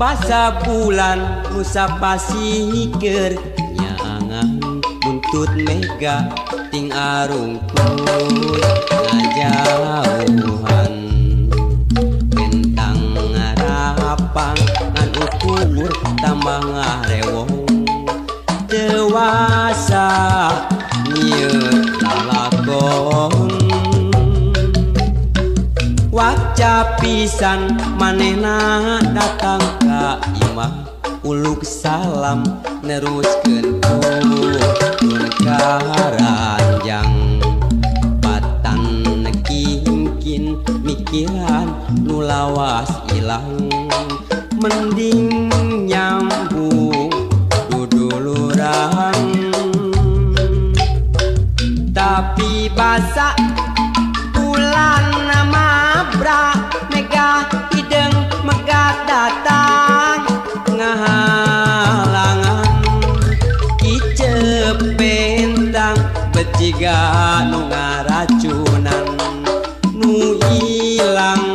Basa bulan nusa pasikeur nyaangan buntut mega ting arungkut ngajauhan bentang ngarapang ngan ukur tambah ngarewong dewasa nyieun lalakon waca pisan manehna datang ka imah uluk salam neruskeun turun ka ranjang patan kingkin mikiran nu lawas ilang mending nyambung duduluran tapi basa bulan mabra mega hideng megat datang ngahalangan kicep bentang beciga nu ngaracunan nu ilang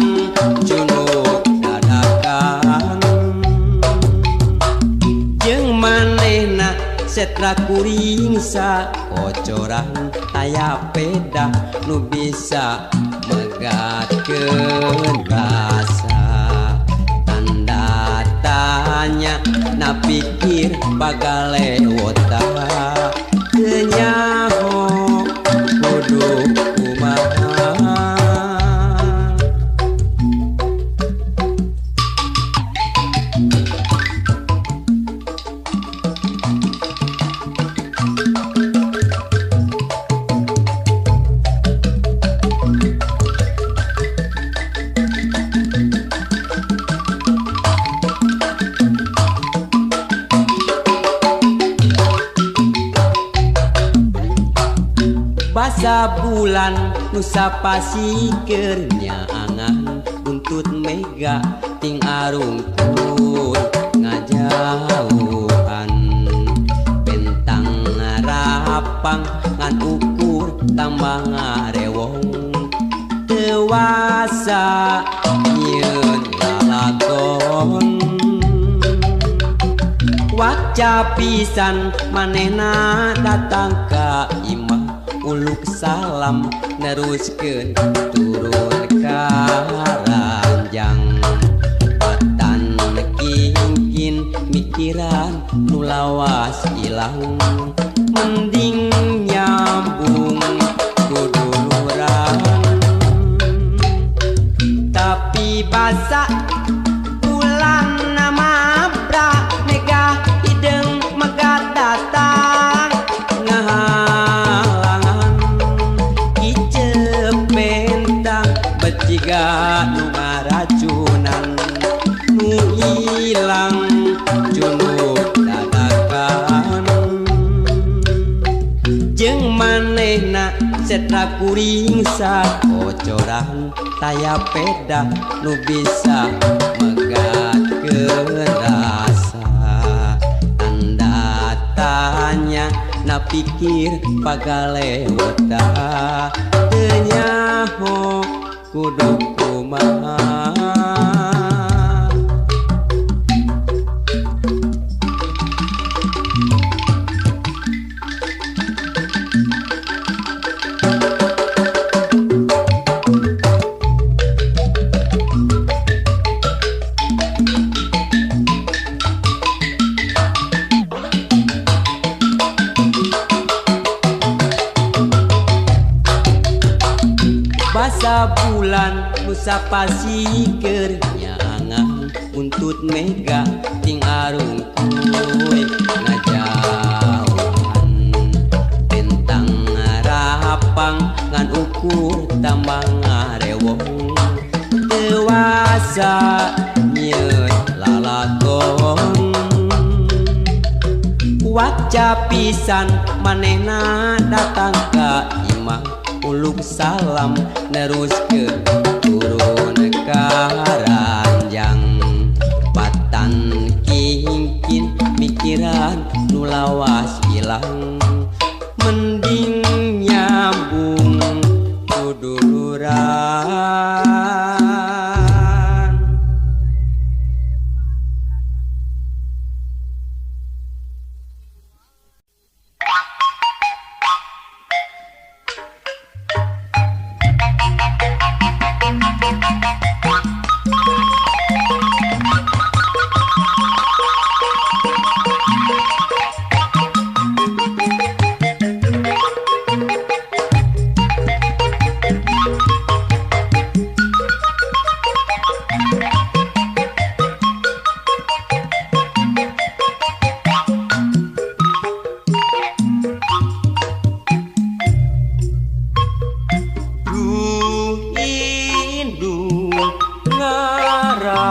cunuk dadakan jeung manehna setra kuring sakocoran aya peda nu bisa megatkeun rasa tanda tanya na pikir bagalewota teu nyaho kudu kumaha. Basa bulan nusa pasikeur nyaangan buntut mega ting arungkut ngajauhan bentang ngarapang ngan ukur tambah ngarewong dewasa nyieun lalakon waca pisan manehna datang ka imah uluk salam neruskeun turun ka ranjang patan kingkin mikiran nu lawas ilang mending nyambung duduluran tapi basa bulan mabra mega hideng megat datang ngahalangan kicep bentang beciga nu ngaracunan nu ilang cunuk dadakan jeung manehna setra kuring sakocoran taya peda nu bisa megatkeun rasa tanda tanya na pikir pagalewota teu nyaho kudu kumaha. Basa bulan nusa pasikeur nyaangan buntut mega ting arungkuy ngajauhan bentang ngarapang ngan ukur tambah ngarewong dewasa nyieun lalakon waca pisan manehna datang ka imah uluk salam neruskeun turun ka ranjang patan kingkin mikiran nu lawas ilang mending nyambung duduluran.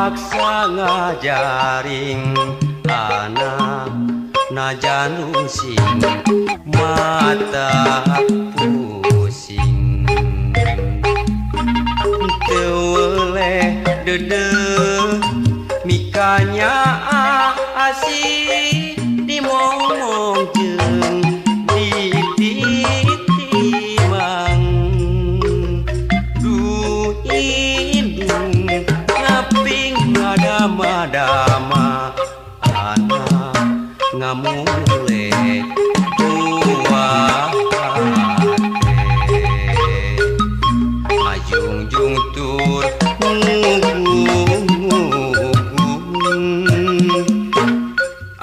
Ngaraksa ngajaring anak najan rungsing mata pusing. Teu weleh deudeuh mikanya asih dimomong jeung dititimang. Duh indung ngaping ngadama-dama anak ngamule buah hate. Ngajungjung tur ngugung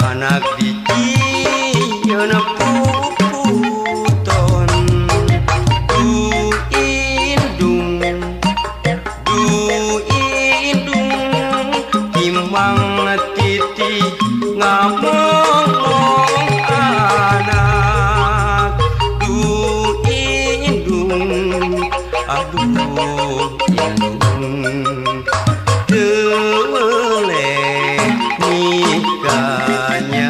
anak dijieun puputon. Duh indung, duh indung timang titi ngamong anak. Duh indung, aduh indung teu weleh nikahnya.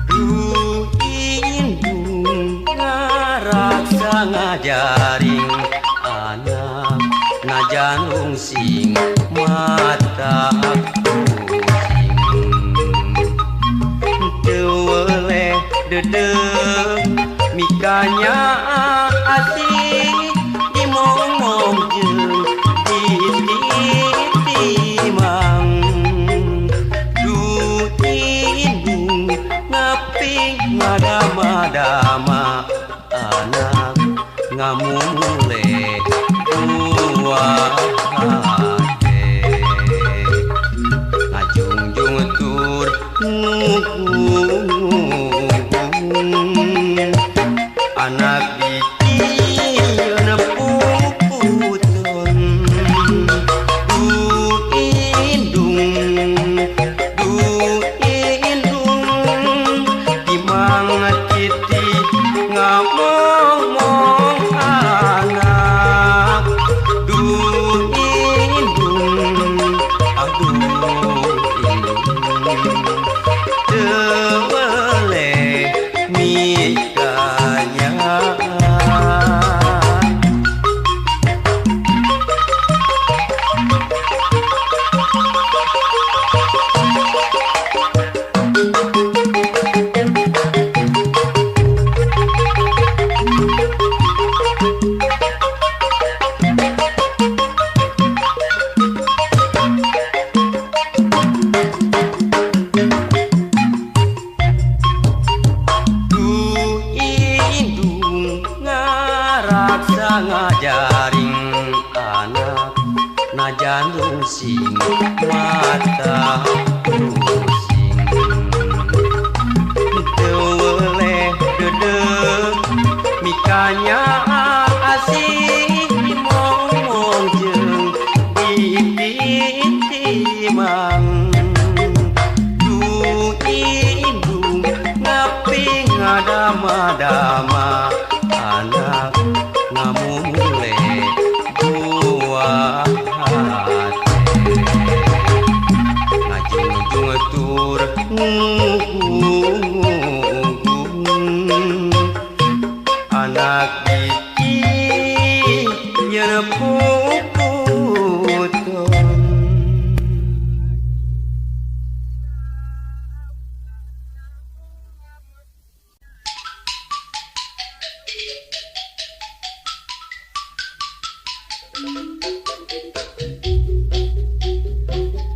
Duh indung ngaraksa ngajaring anak najan rungsing mata pusing. Teu weleh deudeuh mikanya asih dimomong jeung dititimang. Duh indung ngaping ngadama-dama anak ngamumule buah hate. Ngajungjung tur ngugung anak dijieun puputon. Duh indung, duh indung timang titi ngamomong anak. Duh indung, aduh indung teu weleh mikanya. Duh indung ngaraksa ngajaring anak najan rungsing mata pusing. Teu weleh deudeuh mikanya asih dimomong jeung dititimang. Duh indung ngaping ngadama-dama anak ngamumule buah hate. Ngajungjung tur ngugung anak dijieun puputon.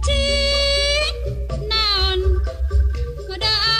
Cik naon kuda.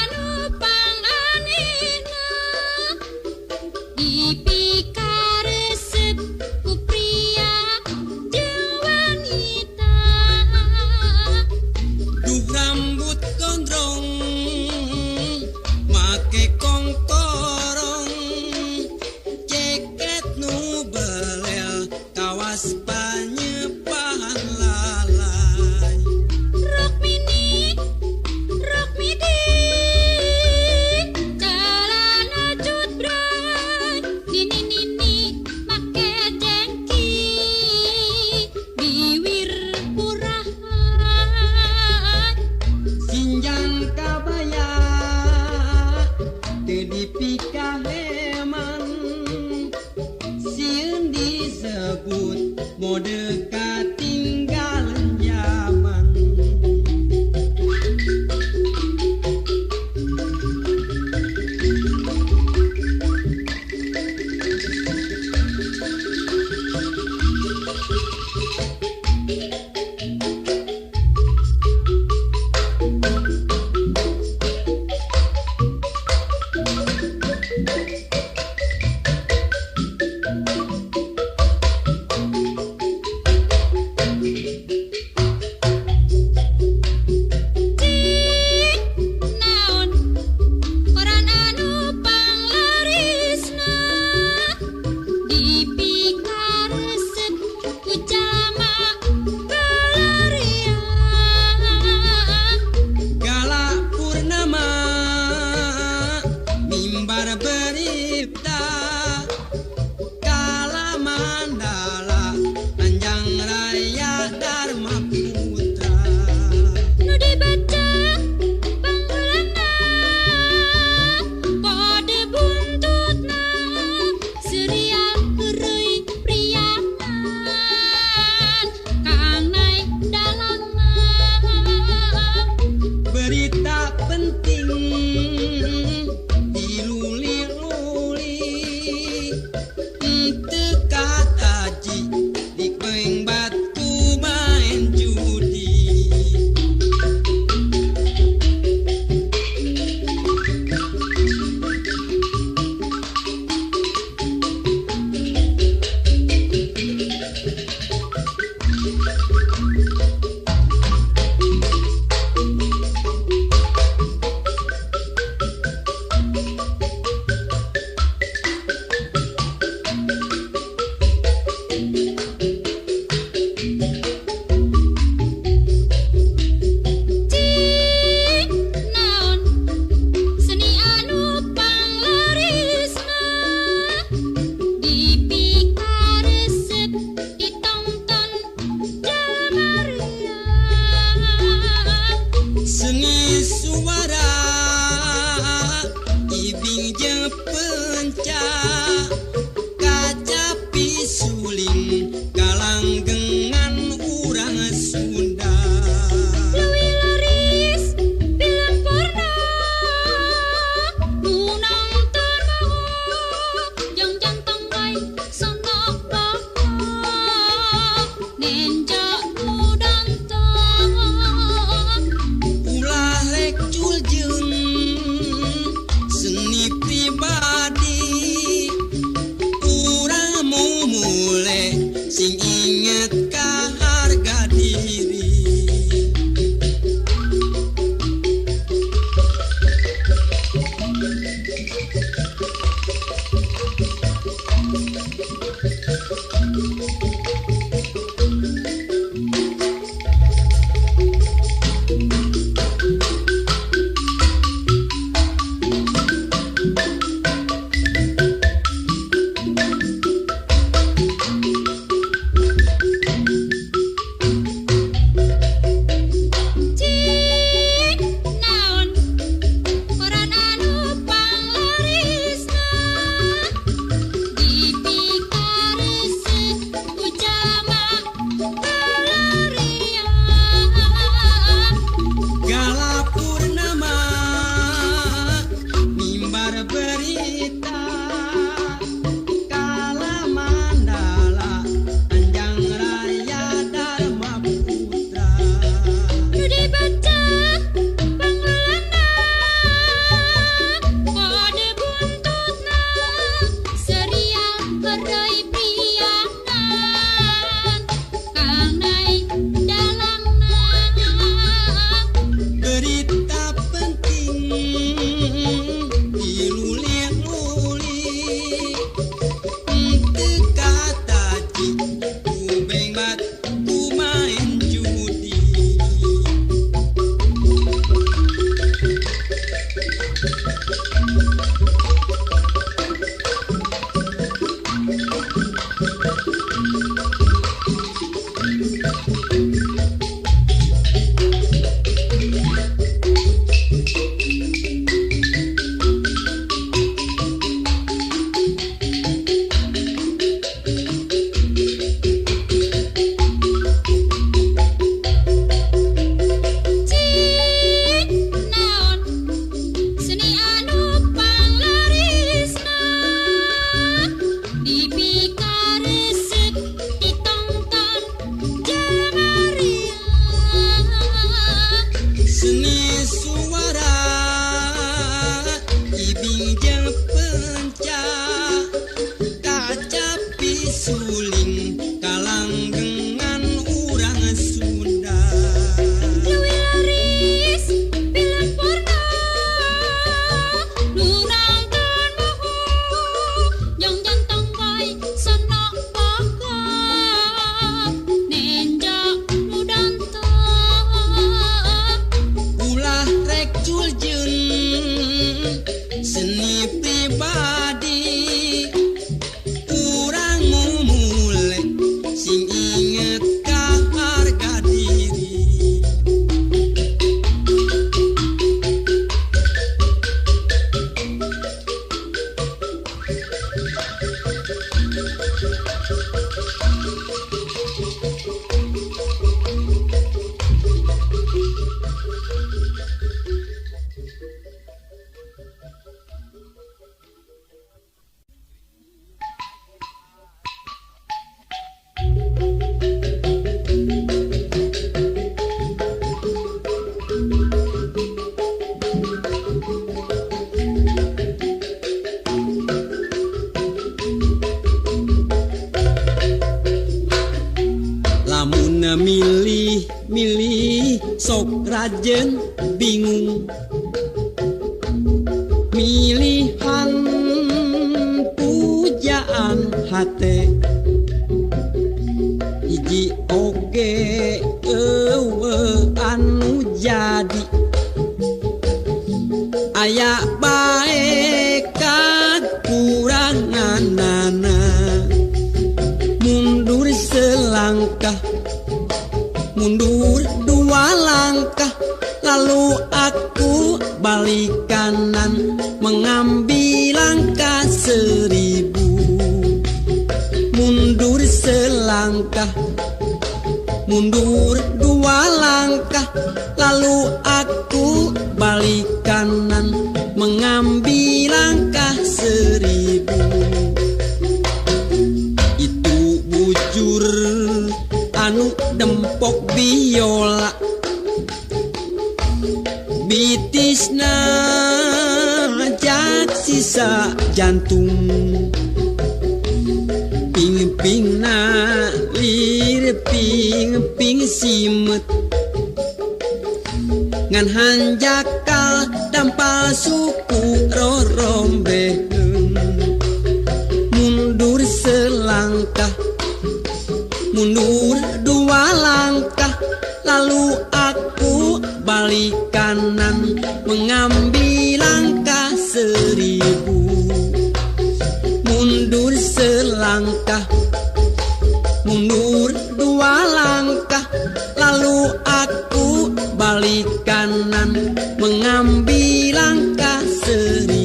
Seni pribadi urang mumule sing inget ka harga diri. Lamun milih-milih sok rajen bingung, milihan pujaan hate hiji oge eueuh anu jadi aya bae kakuranganana. Mundur selangkah, mundur dua langkah, lalu aku balik kanan mengambil langkah 1000. Mundur selangkah, mundur dua langkah, lalu aku balik kanan mengambil langkah 1000. Itu bujur anu dempok biola, bitisna jak sisa jantung, ping-pingna lir ping-ping simet, ngan hanjakal dampal suku rorombeheun. Mundur selangkah, mundur dua langkah, lalu aku balik kanan mengambil langkah 1000. Mundur selangkah, mundur dua langkah, lalu aku balik kanan mengambil langkah 1000.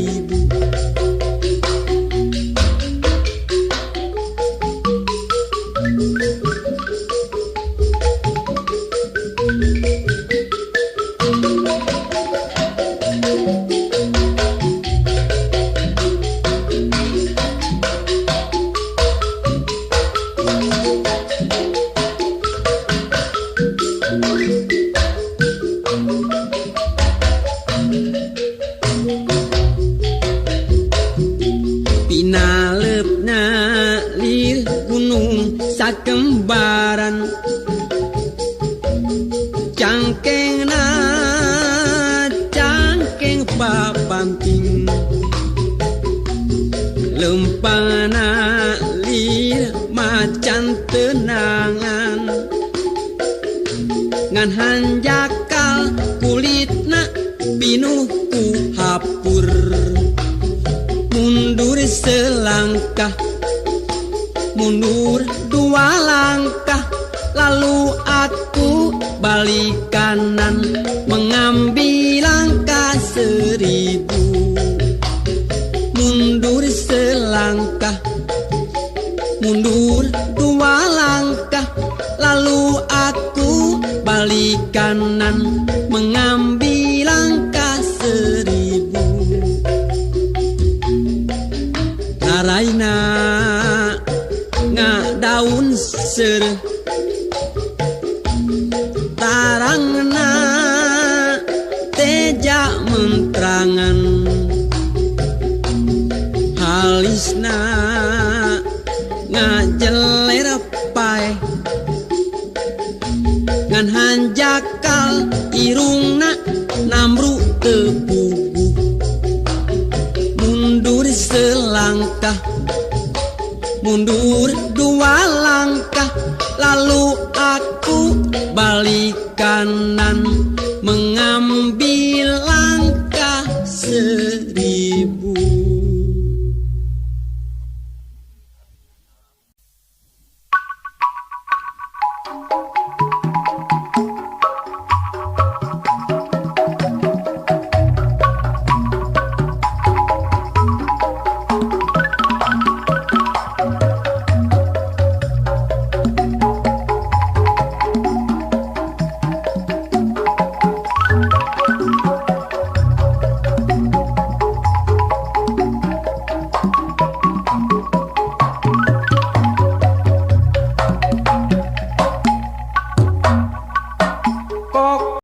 Pinalepna lir gunung sakembaran, cangkengna cangkeng papanting, lempangna lir macan tenangan, ngan hanjakal kulitna pinuh ku hapur. Mundur selangkah, mundur dua langkah, lalu aku balik kanan mengambil langkah 1000. Mundur selangkah, mundur dua langkah, lalu aku balik kanan mengambil langkah 1000. Taraina ngadaun seureuh, tarangna teja mentrangan, halisna ngajeler paeh, ngan hanjakal irungna namru teu puguh. Mundur selangkah, mundur dua langkah, lalu aku balik kanan mengambil